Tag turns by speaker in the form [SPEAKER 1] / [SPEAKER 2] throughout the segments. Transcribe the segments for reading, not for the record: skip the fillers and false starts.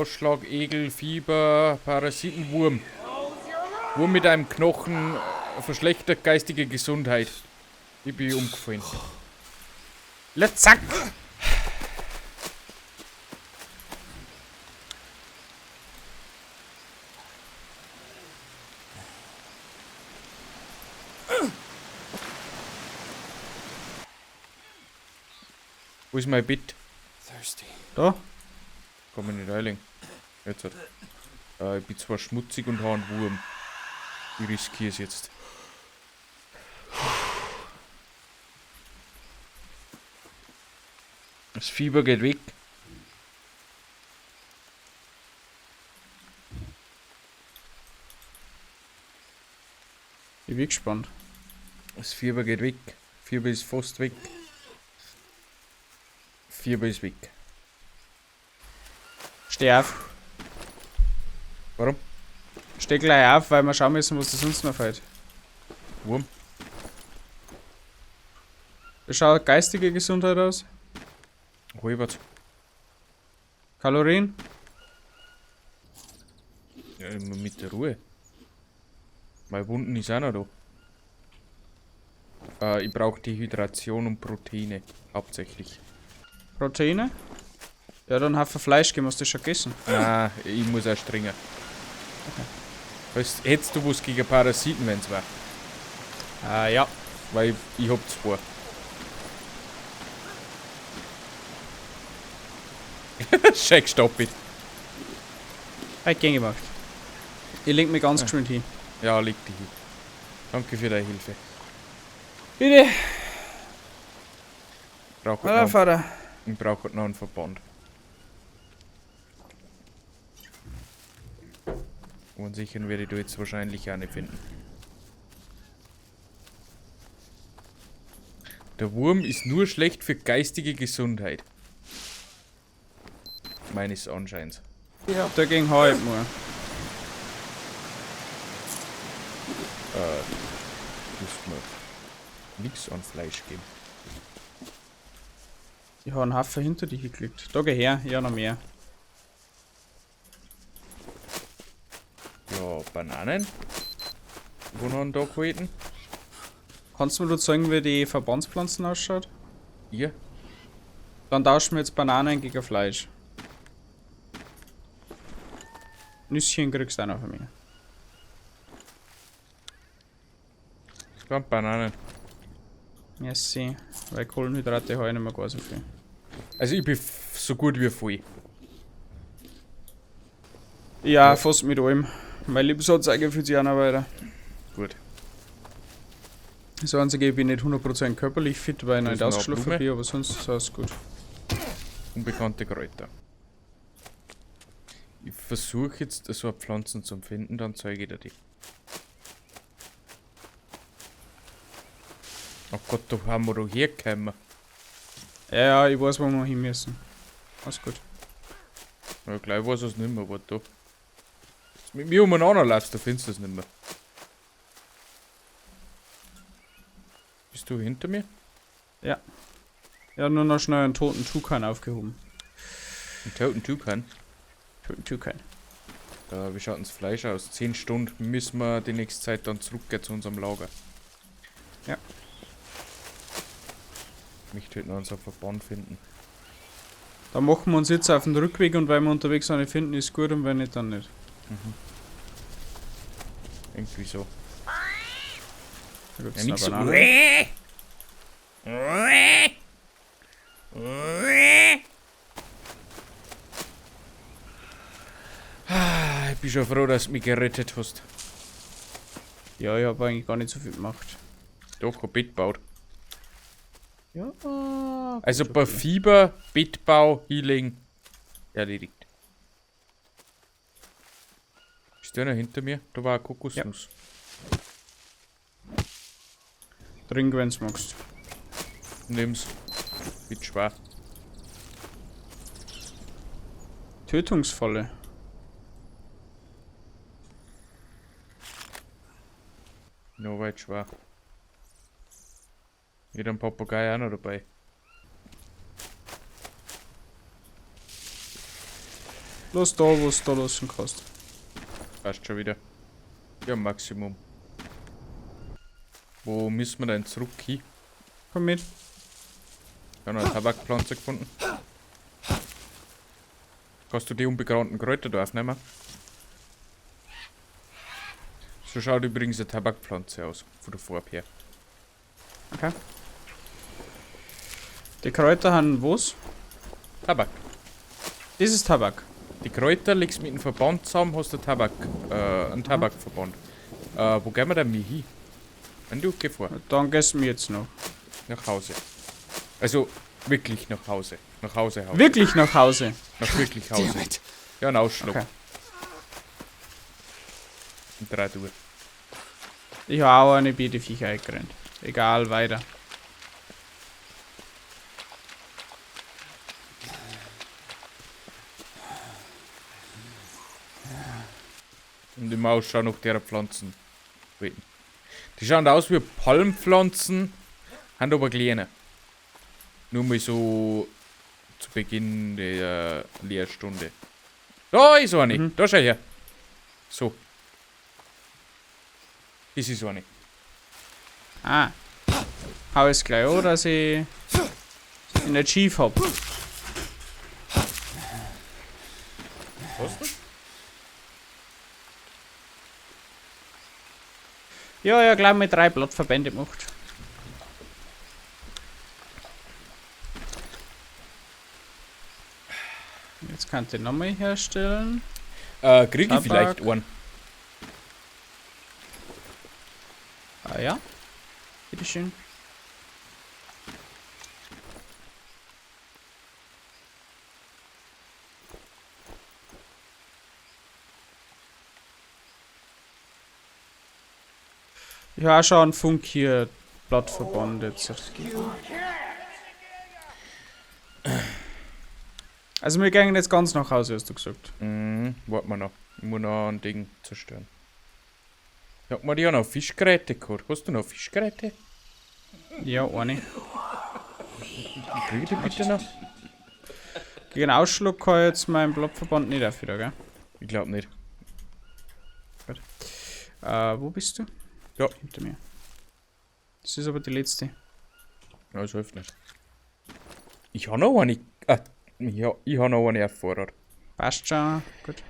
[SPEAKER 1] Ausschlag, Egel, Fieber, Parasiten, Wurm. Wurm mit einem Knochen, verschlechtert geistige Gesundheit. Ich bin umgefallen.
[SPEAKER 2] Let's zack!
[SPEAKER 1] Wo ist mein Bett?
[SPEAKER 3] Thirsty.
[SPEAKER 2] Da?
[SPEAKER 1] Kann mich nicht reinlegen. Jetzt halt. Ich bin zwar schmutzig und habe einen Wurm. Ich riskiere es jetzt. Das Fieber geht weg.
[SPEAKER 2] Ich bin gespannt.
[SPEAKER 1] Das Fieber geht weg. Fieber ist fast weg. Fieber ist weg.
[SPEAKER 2] Steh auf.
[SPEAKER 1] Warum?
[SPEAKER 2] Steh gleich auf, weil wir schauen müssen, was da sonst noch fehlt.
[SPEAKER 1] Wurm.
[SPEAKER 2] Wie schaut geistige Gesundheit aus?
[SPEAKER 1] Halbert.
[SPEAKER 2] Kalorien?
[SPEAKER 1] Ja, immer mit der Ruhe. Meine Wunden ist auch noch da. Ich brauche die Hydration und Proteine. Hauptsächlich.
[SPEAKER 2] Proteine? Ja, dann Haufen Fleisch geben, hast du schon gegessen.
[SPEAKER 1] Ah, ich muss auch strenger. Weißt, hättest du was gegen Parasiten, wenn's war?
[SPEAKER 2] Ah, ja.
[SPEAKER 1] Weil ich hab zwei. Scheck, stopp it.
[SPEAKER 2] Hab ich gern gemacht. Ich leg mich ganz geschwind hin.
[SPEAKER 1] Ja, leg dich hin. Danke für deine Hilfe.
[SPEAKER 2] Bitte,
[SPEAKER 1] Ich brauche
[SPEAKER 2] Alter
[SPEAKER 1] noch,
[SPEAKER 2] Vater.
[SPEAKER 1] ich brauch noch einen Verband. Und sichern werde ich du jetzt wahrscheinlich auch nicht finden. Der Wurm ist nur schlecht für geistige Gesundheit. Meines Anscheins.
[SPEAKER 2] Ja. Dagegen hau ich mir.
[SPEAKER 1] Musst mir nichts an Fleisch geben.
[SPEAKER 2] Ich hab einen Haufen hinter dich geklickt. Da geh her, ich hab noch mehr.
[SPEAKER 1] Ja, Bananen. Wo noch einen Tag gehalten?
[SPEAKER 2] Kannst du mir nur zeigen, wie die Verbandspflanzen ausschaut?
[SPEAKER 1] Hier.
[SPEAKER 2] Dann tauschen wir jetzt Bananen gegen Fleisch. Nüsschen kriegst du auch noch von mir.
[SPEAKER 1] Komm, Bananen.
[SPEAKER 2] Merci. Weil Kohlenhydrate habe ich nicht mehr gar so viel.
[SPEAKER 1] Also ich bin so gut wie voll.
[SPEAKER 2] Ja, fast mit allem. Mein Lebensanzeige fühlt sich auch noch weiter.
[SPEAKER 1] Gut.
[SPEAKER 2] Das Einzige, ich bin nicht 100% körperlich fit, weil ich noch
[SPEAKER 1] Da ist
[SPEAKER 2] nicht
[SPEAKER 1] noch eine
[SPEAKER 2] ausgeschlafen
[SPEAKER 1] Blume.
[SPEAKER 2] bin, aber sonst ist alles gut.
[SPEAKER 1] Unbekannte Kräuter. Ich versuche jetzt so eine Pflanzen zu finden, dann zeige ich dir die. Oh Gott, da haben wir doch hergekommen.
[SPEAKER 2] Ja, ja, ich weiß, wo wir hin müssen. Alles gut.
[SPEAKER 1] Ja, gleich weiß ich es nicht mehr, warte da. Jetzt mit mir umeinander läufst, da findest du es nicht mehr. Bist du hinter mir?
[SPEAKER 2] Ja. Ich hab nur noch schnell einen toten Tukan aufgehoben.
[SPEAKER 1] Einen toten Tukan?
[SPEAKER 2] Toten Tukan.
[SPEAKER 1] Wie schaut denn das Fleisch aus? 10 Stunden müssen wir die nächste Zeit dann zurückgehen zu unserem Lager.
[SPEAKER 2] Ja.
[SPEAKER 1] Ich möchte heute noch unseren Verband finden.
[SPEAKER 2] Da machen wir uns jetzt auf den Rückweg und weil wir unterwegs eine finden, ist gut und wenn nicht, dann nicht.
[SPEAKER 1] Irgendwie so.
[SPEAKER 2] Da gibt's
[SPEAKER 1] Ja, nix
[SPEAKER 2] noch
[SPEAKER 1] so.
[SPEAKER 2] Banane.
[SPEAKER 1] Ah, ich bin schon froh, dass du mich gerettet hast.
[SPEAKER 2] Ja, ich hab eigentlich gar nicht so viel gemacht.
[SPEAKER 1] Doch, ein Bett gebaut.
[SPEAKER 2] Ja.
[SPEAKER 1] Also
[SPEAKER 2] gut,
[SPEAKER 1] bei
[SPEAKER 2] okay.
[SPEAKER 1] Fieber, Bettbau, Healing erledigt. Ist der noch hinter mir? Da war eine Kokosnuss.
[SPEAKER 2] Ja. Trink, wenn's magst.
[SPEAKER 1] Nimm's. Wird schwer.
[SPEAKER 2] Tötungsfalle.
[SPEAKER 1] No, weit schwer. Wieder ein Papagei auch noch dabei.
[SPEAKER 2] Los da, wo du da lassen kannst.
[SPEAKER 1] Passt schon wieder. Ja, Maximum. Wo müssen wir denn zurück hin?
[SPEAKER 2] Komm mit.
[SPEAKER 1] Ich habe noch eine Tabakpflanze gefunden. Kannst du die unbekannten Kräuter da aufnehmen? So schaut übrigens eine Tabakpflanze aus, von der Farbe her.
[SPEAKER 2] Okay. Die Kräuter haben was?
[SPEAKER 1] Tabak.
[SPEAKER 2] Das ist Tabak.
[SPEAKER 1] Die Kräuter legst mit dem Verband zusammen, hast du Tabak, einen Tabakverband. Wo gehen wir denn hin? Wenn du, geh vor.
[SPEAKER 2] Dann gehst du mir jetzt noch.
[SPEAKER 1] Nach Hause. Also, wirklich nach Hause. Nach Hause, Hause.
[SPEAKER 2] Wirklich nach Hause?
[SPEAKER 1] Nach wirklich Hause. Ja, ein Ausschlag.
[SPEAKER 2] Okay.
[SPEAKER 1] Um 3 Uhr.
[SPEAKER 2] Ich habe auch eine Bieteviecher eingerannt. Egal, weiter.
[SPEAKER 1] Und im Ausschau nach der Pflanzen. Die schauen aus wie Palmpflanzen, sind aber kleiner. Nur mal so zu Beginn der Lehrstunde. Da ist eine.
[SPEAKER 2] Mhm.
[SPEAKER 1] Da schau her. So. Das ist eine.
[SPEAKER 2] Ah. Hau es gleich an, dass ich nicht schief hab.
[SPEAKER 1] Was denn?
[SPEAKER 2] Ja, ja, gleich mit 3 Blattverbände gemacht. Jetzt kann ich den nochmal herstellen.
[SPEAKER 1] Krieg ich
[SPEAKER 2] Tabak.
[SPEAKER 1] vielleicht einen?
[SPEAKER 2] Ah ja. Bitteschön. Ich habe auch schon einen Funk hier, Blattverband jetzt. Also wir gehen jetzt ganz nach Hause, hast du gesagt.
[SPEAKER 1] Mhm, warte mal noch. Ich muss noch ein Ding zerstören. Ich hab mir die auch noch Fischgräte geholt. Hast du noch Fischgräte?
[SPEAKER 2] Ja, eine.
[SPEAKER 1] Krieg ich die bitte noch?
[SPEAKER 2] Gegen Ausschlag kann ich jetzt meinen Blattverband nicht aufhören, gell?
[SPEAKER 1] Ich glaub nicht.
[SPEAKER 2] Gut. Wo bist du?
[SPEAKER 1] Ja.
[SPEAKER 2] Hinter mir. Das ist aber die letzte.
[SPEAKER 1] Ja, das hilft nicht. Ich hab noch eine. Ja, ich hab noch eine auf Vorrat.
[SPEAKER 2] Passt schon. Gut.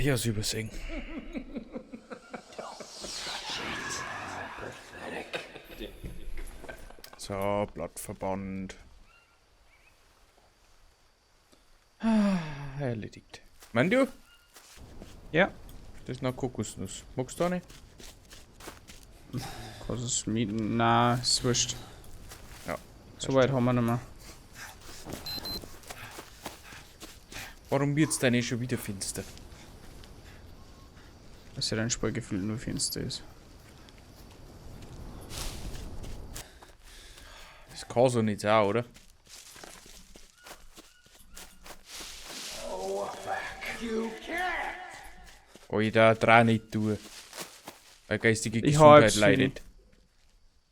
[SPEAKER 1] Ich hab's übersehen. So, Blattverband. Ah, erledigt. Meinst du?
[SPEAKER 2] Ja.
[SPEAKER 1] Das ist noch Kokosnuss. Magst du eine?
[SPEAKER 2] Kannst du es mieten? Nein, ist wurscht.
[SPEAKER 1] Ja.
[SPEAKER 2] So weit haben wir nicht mehr.
[SPEAKER 1] Warum wird's denn eh schon wieder finster?
[SPEAKER 2] Dass ja dein Spielgefühl nur finster ist.
[SPEAKER 1] Das kann so nicht sein, oder? Alter, dreh nicht durch. Weil geistige
[SPEAKER 2] Ich
[SPEAKER 1] Gesundheit
[SPEAKER 2] hab's für
[SPEAKER 1] leidet.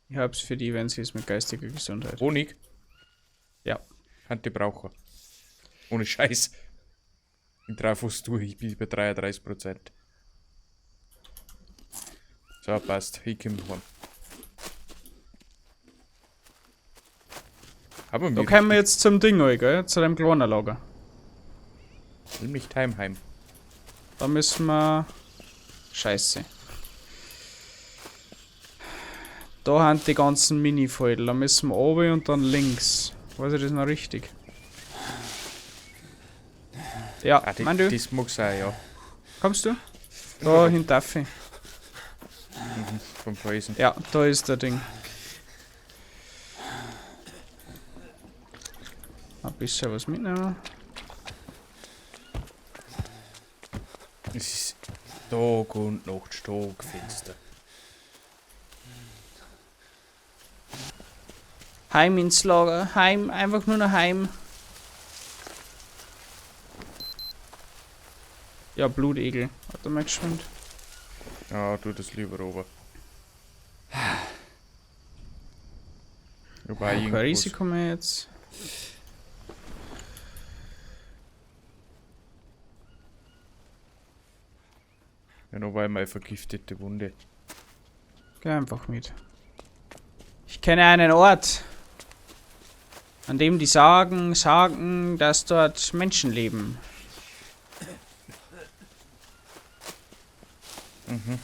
[SPEAKER 2] Ich hab's für die, wenn sie es mit geistiger Gesundheit.
[SPEAKER 1] Honig?
[SPEAKER 2] Ja.
[SPEAKER 1] Kann die brauchen. Ohne Scheiß. Ich traf fast durch, ich bin bei 33%. So, passt. Ich komm heim. Aber
[SPEAKER 2] Da kommen wir jetzt zum Ding, gell? Zu dem kleinen Lager.
[SPEAKER 1] Will mich heim.
[SPEAKER 2] Da müssen wir... Scheiße. Da haben die ganzen Mini-Feudel. Da müssen wir oben und dann links. Weiß ich das noch richtig? Ja,
[SPEAKER 1] Ah,
[SPEAKER 2] mein du?
[SPEAKER 1] Das mag sein, ja.
[SPEAKER 2] Kommst du? Da hinter Affe.
[SPEAKER 1] Mhm, vom Felsen.
[SPEAKER 2] Ja, da ist der Ding. Ein bisschen was mitnehmen.
[SPEAKER 1] Es ist Tag und Nacht stockfinster.
[SPEAKER 2] Heim ins Lager, heim, einfach nur noch heim. Ja, Blutegel. Warte mal geschwind.
[SPEAKER 1] Ja, tu das lieber runter. Wobei,
[SPEAKER 2] Kein
[SPEAKER 1] irgendwas-
[SPEAKER 2] Risiko mehr jetzt.
[SPEAKER 1] Ja, noch war meine vergiftete Wunde.
[SPEAKER 2] Geh einfach mit. Ich kenne einen Ort, an dem die Sagen sagen, dass dort Menschen leben.
[SPEAKER 1] Mhm.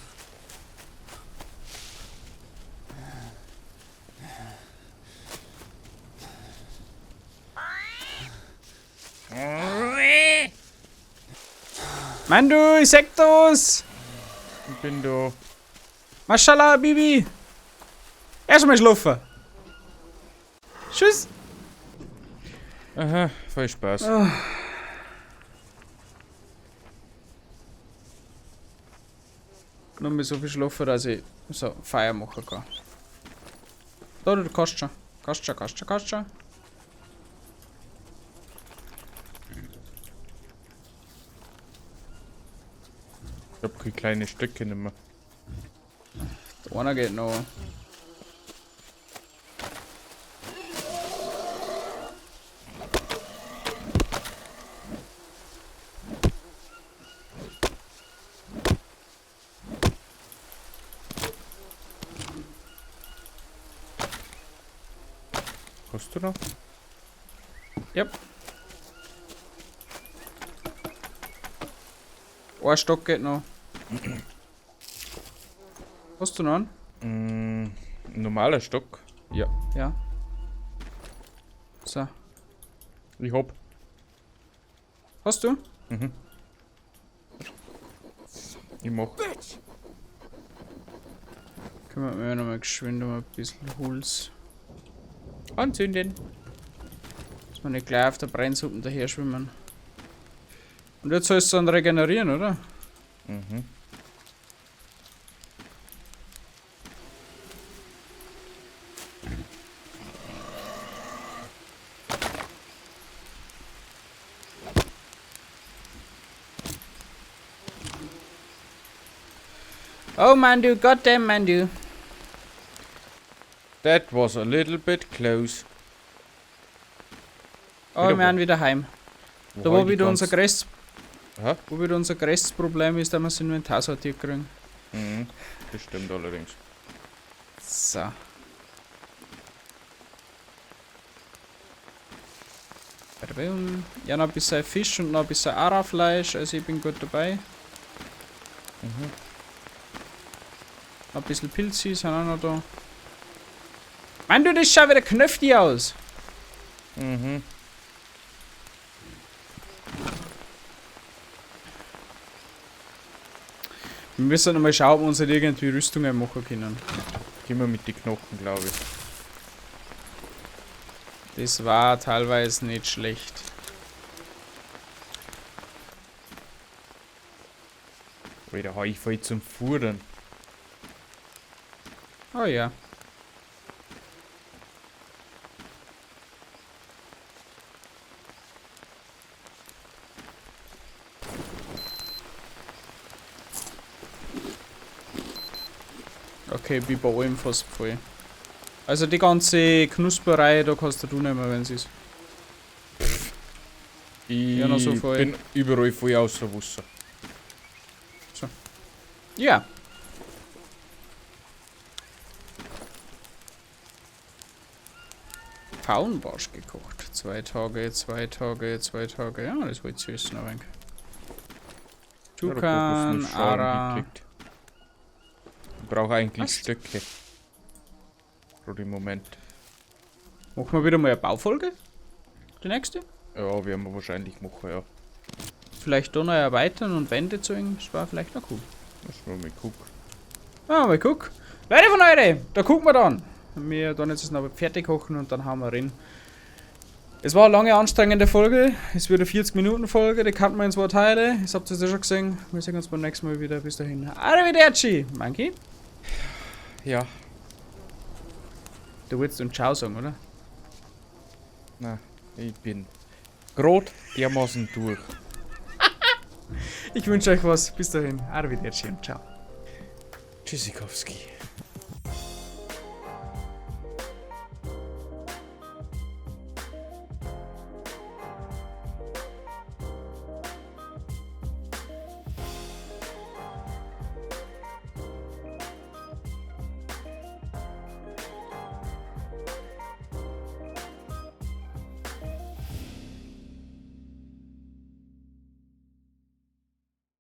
[SPEAKER 2] Mann, du, ich sag das!
[SPEAKER 1] Ich bin da.
[SPEAKER 2] Maschallah, Bibi! Erstmal schlafen! Tschüss!
[SPEAKER 1] Aha, voll Spaß.
[SPEAKER 2] Oh. Nur mal so viel schlafen, dass ich so Feier machen kann. Da, du kannst schon. Kannst schon, kannst schon, kannst schon.
[SPEAKER 1] Ich hab keine kleinen Stöcke nicht mehr.
[SPEAKER 2] Der einer geht noch.
[SPEAKER 1] Hast du noch?
[SPEAKER 2] Yep. Ein Stock geht noch. Hast du noch einen?
[SPEAKER 1] Normaler Stock? Ja.
[SPEAKER 2] Ja. So.
[SPEAKER 1] Ich hab.
[SPEAKER 2] Hast du?
[SPEAKER 1] Mhm. Ich mach.
[SPEAKER 2] Können wir noch mal geschwind um ein bisschen Holz.
[SPEAKER 1] Anzünden.
[SPEAKER 2] Dass wir nicht gleich auf der Brennsuppe daher schwimmen. Und jetzt soll es dann regenerieren, oder?
[SPEAKER 1] Mhm.
[SPEAKER 2] Oh man, du, goddamn man, du.
[SPEAKER 1] That was a little bit close.
[SPEAKER 2] Oh,
[SPEAKER 1] Wieder
[SPEAKER 2] wir sind
[SPEAKER 1] wo?
[SPEAKER 2] wieder heim.
[SPEAKER 1] Wo
[SPEAKER 2] Da
[SPEAKER 1] hab
[SPEAKER 2] wo
[SPEAKER 1] ich die
[SPEAKER 2] wieder unser
[SPEAKER 1] ganz-
[SPEAKER 2] größtes,
[SPEAKER 1] Aha.
[SPEAKER 2] wo wieder unser größtes Problem ist, dass wir das Inventar sortiert kriegen.
[SPEAKER 1] Mhm, das stimmt allerdings.
[SPEAKER 2] So. Ja, noch ein bisschen Fisch und noch ein bisschen Ara-Fleisch, also ich bin gut dabei.
[SPEAKER 1] Mhm.
[SPEAKER 2] Noch ein bisschen Pilze sind auch noch da. Mann, du, das schaut wieder knöftig aus.
[SPEAKER 1] Mhm.
[SPEAKER 2] Wir müssen noch mal schauen, ob wir uns nicht irgendwie Rüstungen machen können.
[SPEAKER 1] Gehen wir mit den Knochen, glaube ich.
[SPEAKER 2] Das war teilweise nicht schlecht.
[SPEAKER 1] Alter, hab ich voll zum Fudern.
[SPEAKER 2] Oh ja. Okay, wie bei allem fast voll. Also die ganze Knusperei, da kannst du nicht mehr, wenn es ist.
[SPEAKER 1] Ich
[SPEAKER 2] Ja, noch so voll.
[SPEAKER 1] bin überall voll außer Wasser.
[SPEAKER 2] So. Ja. Faunbarsch gekocht. 2 Tage, 2 Tage, 2 Tage. Ja, das wollte ich wissen ein wenig. Tukan, Ara.
[SPEAKER 1] Ich brauche eigentlich
[SPEAKER 2] Was?
[SPEAKER 1] Stöcke. Gerade im Moment.
[SPEAKER 2] Machen wir wieder mal eine Baufolge? Die nächste?
[SPEAKER 1] Ja, werden wir wahrscheinlich machen, ja.
[SPEAKER 2] Vielleicht da noch erweitern und Wände zeigen, das war vielleicht noch cool.
[SPEAKER 1] Lass mal gucken.
[SPEAKER 2] Ah, mal gucken. Leute von heute, da gucken wir dann. Wir tun jetzt das noch fertig kochen und dann hauen wir rein. Es war eine lange, anstrengende Folge. Es wird eine 40-Minuten-Folge, die kann man in 2 Teile. Das habt ihr ja schon gesehen. Wir sehen uns beim nächsten Mal wieder. Bis dahin. Arrivederci, Monkey.
[SPEAKER 1] Ja.
[SPEAKER 2] Du willst und Ciao sagen, oder?
[SPEAKER 1] Na, ich bin grad dermaßen durch.
[SPEAKER 2] Ich wünsche euch was. Bis dahin. Arrivederci und ciao.
[SPEAKER 1] Tschüssikowski.